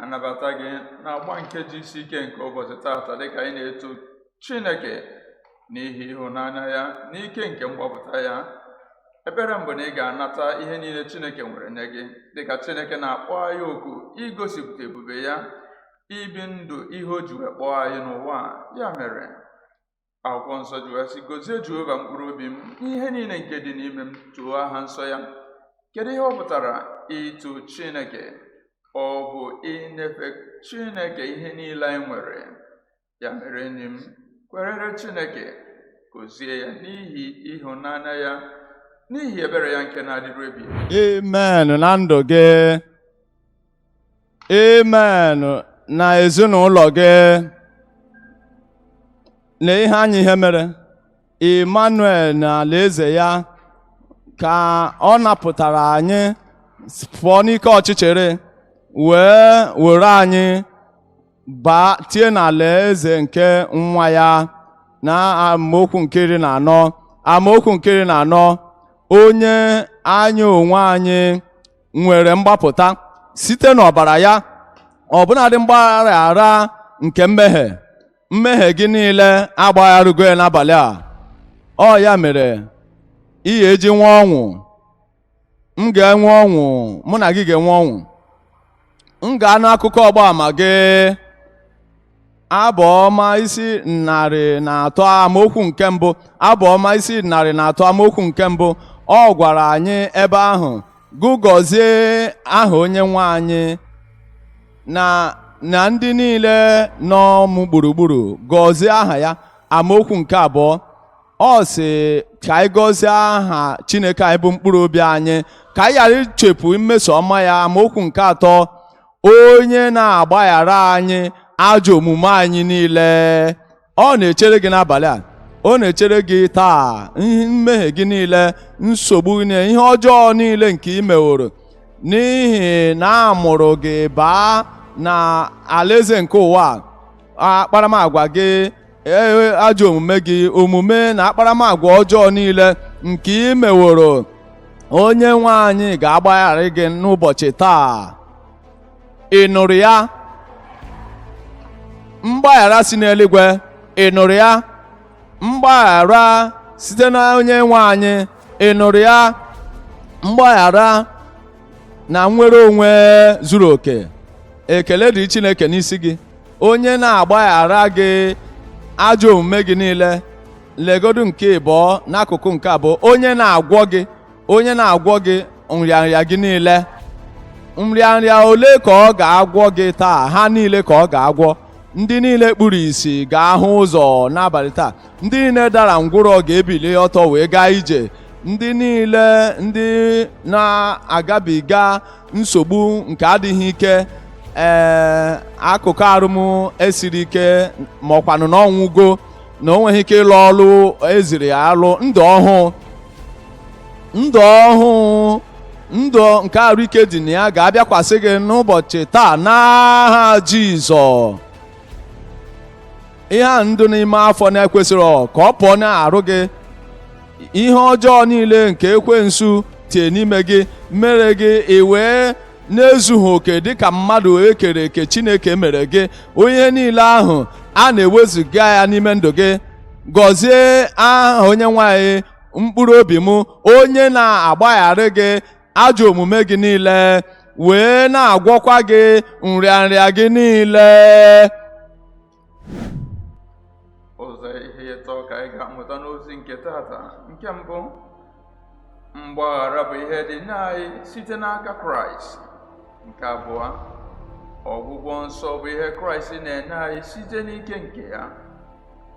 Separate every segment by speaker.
Speaker 1: Anabata gị n'agba nke ji isi ike nke ụbọchị taata dịka anyị na-eto Chineke n'ihi ịhụnanya ya n'ike nke mgbapụta ya. Ekpere m bụ na ị ga-anata ihe niile Chineke nwere nye gị dịka Chineke na-akpọ anyị oku igosipụta ebube ya, ibi ndụ ihe o ji wee kpọọ anyị n'ụwa a. Ya mere akwụkwọ nsọ ji wee sị, gozie Jehova mkpụrụ obi m, ihe niile nke dị n'ime m, too aha nsọ ya. Kedu ihe ọ pụtara ịtụ Chineke? Ọ bụ inyefe Chineke ihe niile anyị nwere. Ya mere enyi m, kwerere Chineke, gozie ya n'ihi ịhụnanya ya, n'ihi ebere ya nke na-adịru ebighị ebi.
Speaker 2: Amen na ndụ gị. Amen na ezinụlọ gị. Lee ihe anyị ihe mere Emmanuel na alaeze ya ka ọ napụtara anyị pụọ n'ike ọchịchịrị wee were anyị baa tie n'alaeze nke nwa ya. Na amaokwu nke 14, amaokwu nke 14, onye anyị onwe anyị nwere mgbapụta site n'ọbara ya, ọbụnadị mgbaghara nke mmehie. Mmehie gị niile agbagharụgo ya n'abalị a. Ọ ya mere ị ga-eji nwe ọṅụ, m ga-enwe ọṅụ, mụ na gị ga-enwe ọṅụ. M ga-anụ akụkọ ọgbaama gị. Abụ ọma isi 103 amaokwu nke 1, abụ ọma isi 103 amaokwu nke 1, ọ gwara anyị ebe ahụ, gụgọzie aha onye nwe anyị na ndị niile nọ m gburugburu, gọzie aha ya. Amaokwu nke 2, ọ sị ka anyị gọzie aha Chineke anyị bụ mkpụrụ obi anyị, ka anyị ghara ichefu mmeso ọma ya. Amaokwu nke 3, onye na-agbaghara anyị ajọ omume anyị niile. Ọ na-echere gị n'abalị a, ọ na-echere gị taa, mmehie gị niile, nsogbu niile, ihe ọjọọ niile nke ị meworo, n'ihi na a mụrụ gị baa na alaeze nke ụwa. Akparamagwa gị, ajọ omume gị, omume na akparamagwa ọjọọ niile nke ị meworo, onye nwe anyị ga-agbaghara gị n'ụbọchị taa. Ị nụrụ ya? Mgbaghara si n'eluigwe, ị nụrụ ya? Mgbaghara site na onye nwe anyị, ị nụrụ ya? Mgbaghara na nnwere onwe zuru oke. Ekele dị Chineke n'isi gị, onye na-agbaghara gị ajọ omume gị niile. Legodu nke ịbụọ n'akụkụ nke abụọ, onye na-agwọ gị, onye na-agwọ gị nrịanrịa gị niile. Nrịanrịa ole ka ọ ga-agwọ gị taa? Ha niile ka ọ ga-agwọ. Ndị niile kpuru ìsì ga-ahụ ụzọ n'abalị taa. Ndị niile dara ngwụrọ ga-ebili ọtọ wee gaa ije. Ndị niile ndị na-agabiga nsogbu nke adịghị ike, ee akụkụ arụ m esiri ike, ma ọkwanụ na ọnwụgo na o nweghị ike ịlụ ọrụ eziri ya alụ, ndụ ọhụụ, ndụ ọhụụ, ndụ nke arụ ike dị na ya ga-abịakwasị gị n'ụbọchị taa n'aha Jizọs. Ihe a ndụ n'ime afọ na-ekwesịrị ka ọ pụọ na-arụ gị, ihe ọjọọ niile nke ekwensu tie n'ime gị mere gị i wee na-ezughị oke dịka mmadụ ekere eke Chineke mere gị, onye niile ahụ a na-ewezuga ya n'ime ndụ gị. Gọzie aha onye nwanyị mkpụrụ obi m, onye na-agbaghara gị ajọ omume gị niile wee na-agwọkwa gị nrịanrịa gị niile.
Speaker 1: Ụzọ ihe ịtọ ka anyị ga-amụta n'ozi nke tata. Nke mbụ, mgbaghara bụ ihe dị nye anyị site n'aka Kraịst. Nke abụọ, ọgwụgwọ nsọ bụ ihe Kraịst na-enye anyị site n'ike nke ya.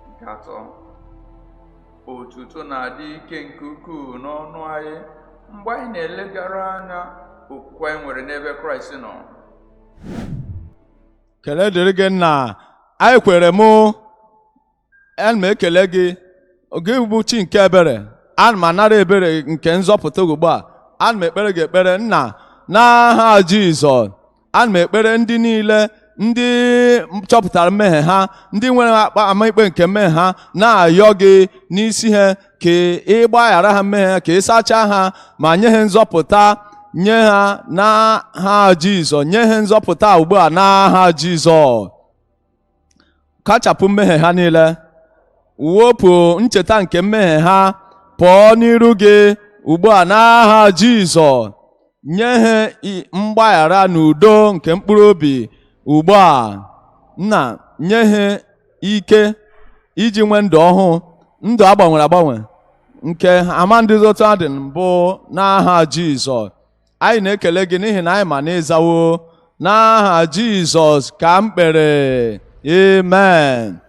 Speaker 1: Nke atọ, otuto na-adị ike nke ukwuu n'ọnụ anyị mgbe anyị na-elegara anya okwukwe anyị nwere n'ebe Kraịst nọ.
Speaker 2: Kele dịrị gị nna, anyị kwere mụ, ana m ekele gị, gị bụ chi nke ebere. Ana m anara ebere nke nzọpụta ugbu a. Ana m ekpere gị ekpere nna n'aha Jizọs. Ana m ekpere ndị niile ndị chọpụtara mmehie ha, ndị nwere akpa amaikpe nke mmehie ha, na-ayọ gị n'isi ha ka ị gbaghara ha mmehie ha, ka ị sachaa ha ma nye ha nzọpụta. Nye ha n'aha Jizọs. Nye ha nzọpụta ugbu a n'aha Jizọs. Kachapụ mmehie ha niile, wepụ ncheta nke mmehie ha pụọ n'iru gị ugbu a n'aha Jizọs. Nye ha mgbaghara na udo nke mkpụrụ obi ugbu a. Nna, nye ha ike iji nwee ndụ ọhụụ, ndụ agbanwere agbanwe nke amandịzota dị mbụ n'aha Jizọs. Anyị na-ekele gị n'ihi na anyị ma na ịzawo. N'aha Jizọs ka m kpere, amen.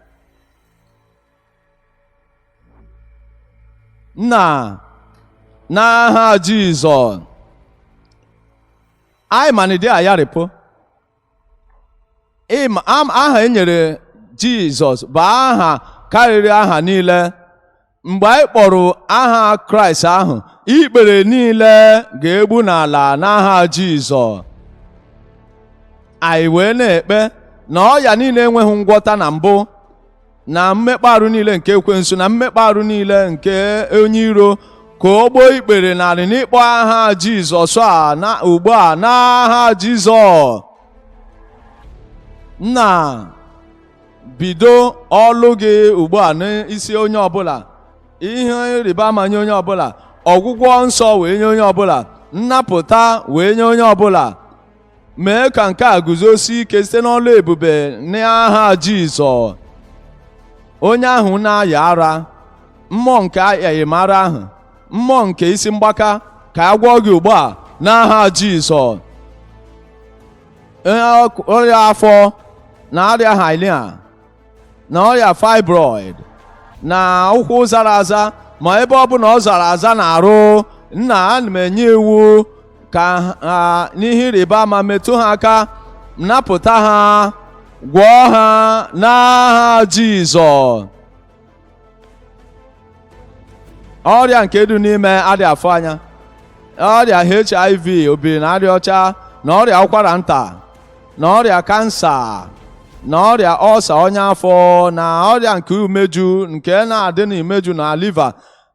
Speaker 2: Nna, n'aha Jizọs, anyị ma na ịdị ayarịpụ. Aha e nyere Jizọs bụ aha karịrị aha niile. Mgbe anyị kpọrọ aha Kraịst ahụ, ikpere niile ga-egbu n'ala n'aha Jizọs. Anyị wee na-ekpe na ọya niile enweghị ngwọta na mbụ, na mmekpa arụ niile nke ekwensu, na mmekpa arụ niile nke onye iro, ka o gbuo ikpere narị n'ịkpọ aha Jizọs a na ugbu a n'aha Jizọs. Nna, bido ọlụ gị ugbu a n'isi onye ọbụla, ihe ịrịba ama nye onye ọbụla, ọgwụgwọ nsọ wee nye onye ọbụla, nnapụta wee nye onye ọbụla. Mee ka nke a guzosie ike site n'ọlụ ebube n'aha Jizọs. Onye ahụ na-aya ara, mmụọ nke ayamara ahụ, mmụọ nke isi mgbaka, ka a gwọọ gị ugbu a n'aha Jizọs. Ọrịa afọ na ọrịa hernia na ọrịa fibroid na ụkwụ zara aza, ma ebe ọ bụla ọ zara aza na-arụ, nna, ana m enye iwu ka ha n'ihe ịrịba ama metụ ha aka, napụta ha, gwọọ ha n'aha Jizọs. Ọrịa nke dị n'ime adịghị afụ anya, ọrịa HIV, obiri na arịa ọcha, na ọrịa ụkwara nta, na ọrịa kansa, na ọrịa ọsa ọnya afọ, na ọrịa nke umeju nke na-adị n'imeju na liva,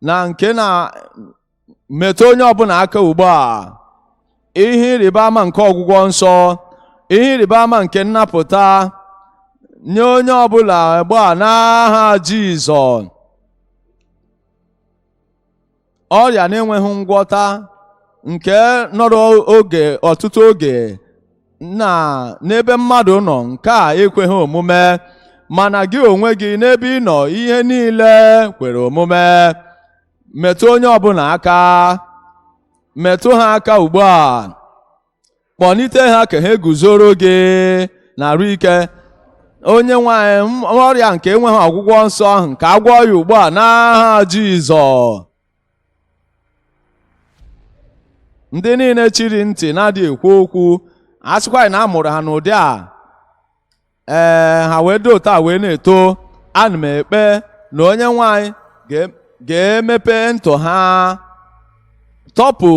Speaker 2: na nke na-metụ onye ọbụla aka ugbu a. Ihe ịrịba ama nke ọgwụgwọ nsọ, ihe ịrịba ama nke nnapụta nye onye ọbụla ugbu a n'aha Jizọs. Ọrịa na-enweghị ngwọta nke nọrọ oge ọtụtụ oge na n'ebe mmadụ nọ, nke a ekweghị omume, mana gị onwe gị n'ebe ị nọ, ihe niile kwere omume. Metụ onye ọbụla aka, metụ ha aka ugbu a, kpọlite ha ka ha guzoro gị na arụ ike. Onye nwanyị ọrịa nke enweghị ọgwụgwọ nsọ ahụ, nke agwọ ya ugbu a n'aha Jizọs. Ndị niile chiri ntị na-adịghị ekwu okwu, a sịkwa na a mụrụ ha n'ụdị a, ee, ha wee dị otu a wee na-eto. Ana m ekpe na onye nwanyị ga-emepe ntụ ha, tọpụ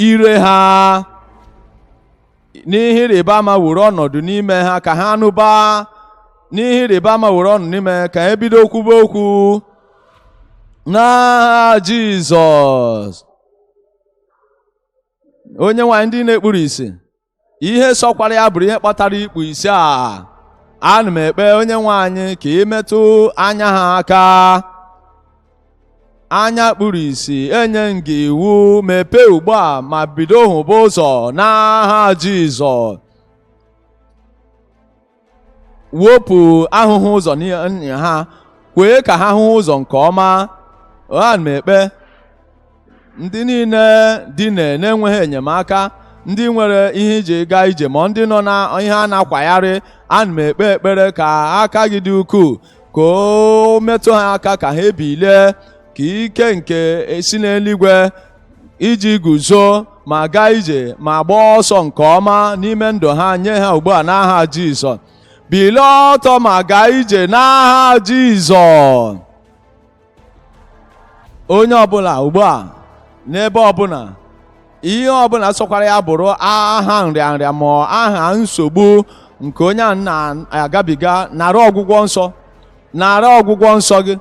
Speaker 2: ire ha, n'ihe ịrịba ama were ọnọdụ n'ime ha ka ha nụba, n'ihe ịrịba ama were ọnọdụ n'ime ka ha bido kwube okwu n'aha Jizọs. Onye nwanyị, ndị na-ekpuru isi, ihe sọkwara ya bụrụ ihe kpatara ikpu isi a, ana m ekpe onye nwanyị ka ị metụ anya ha aka. Anya kpuru isi, enye m gị iwu, mepee ugbu a ma bido hụba ụzọ n'aha Jizọs. Wepụ ahụhụ ụzọ ha, kwee ka ha hụ ụzọ nke ọma. Ana m ekpe ndị niile dị na-enweghị enyemaka, ndị nwere ihe iji gaa ije, ma ndị nọ na ihe a na-akwagharị, ana m ekpe ekpere ka aka gị dị ukwuu, ka o metụ ha aka ka ha ebilie, ka ike nke si n'eluigwe iji guzo ma gaa ije ma gbaa ọsọ nke ọma n'ime ndụ ha nye ha ugbu a n'aha Jizọs. Bilie ọtọ ma gaa ije n'aha Jizọs. Onye ọbụla ugbu a n'ebe ọbụla, ihe ọbụla sọkwara ya bụrụ aha nrịanrịa ma aha nsogbu nke onye a na-agabiga, nara ọgwụgwọ nsọ, nara ọgwụgwọ nsọ gị,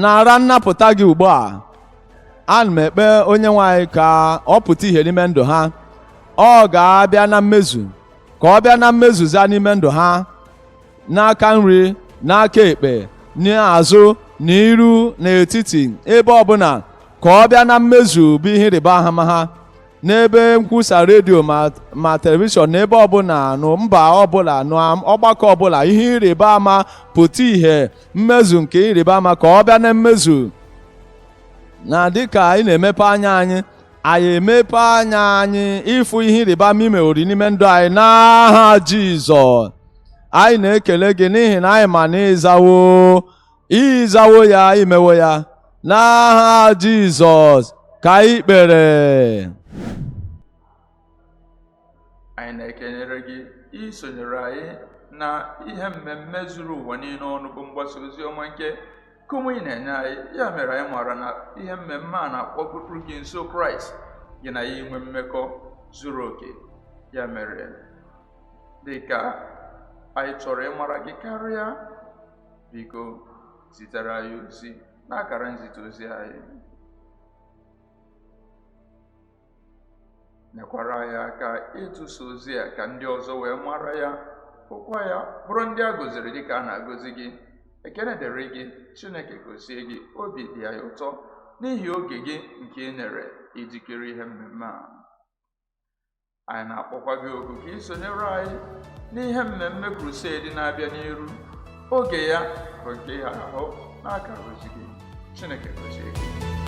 Speaker 2: nara nnapụta gị ugbu a. Ana m ekpe onye nwanyị ka ọ pụta ihe n'ime ndụ ha. Ọ ga-abịa na mmezu, ka ọ bịa na mmezu za n'ime ndụ ha, n'aka nri, n'aka ekpe, n'azụ, n'iru, n'etiti, ebe ọbụla, ka ọ bịa na mmezu bụ ihe ịrịba ama ha n'ebe nkwusa redio ma telivishọn, n'ebe ọbụla, na mba ọbụla, na ọgbakọ ọbụla. Ihe ịrịba ama pụta ìhè, mmezu nke ịrịba ama, ka ọ bịa na mmezu. Na dịka anyị na-emepe anya anyị, anyị emepe anya anyị ịfụ ihe ịrịba ama imewori n'ime ndụ anyị, n'aha Jizọs. Anyị na-ekele gị n'ihi na anyị ma na ịzawo, ịzawo ya, imewo ya. N'aha Jizọs ka anyị kpere.
Speaker 1: Anyị na-ekenyere gị isonyere anyị na ihe mmemme zuru ụwa niile ọnụ bụ mgbasa ozi ọma nke Kumuyi na-enye anyị. Ya mere anyị maara na ihe mmemme a na-akpọkpụrụ gị nso Kraịst, gị na ya inwe mmekọ zuru oke. Ya mere, dị ka anyị chọrọ ịmara gị karịa, biko zitere anyị ozi n'akara nzite ozi anyị. Nyekwara anyị aka ịtụsa ozi a ka ndị ọzọ wee mara ya, hụkwa ya, bụrụ ndị a gọziri dịka a na-agọzi gị. Ekene dịrị gị. Chineke gozie gị. Obi dị anyị ụtọ n'ihi oge gị nke ị nyere ijikere ihe mmemme a. Anyị na-akpọkwa gị oku ka ị sonyere anyị n'ihe mmemme crusade na-abịa n'iru. Oge ya bụ nke ị ga-ahụ n'akara ozi gị. Chineke gozie gị.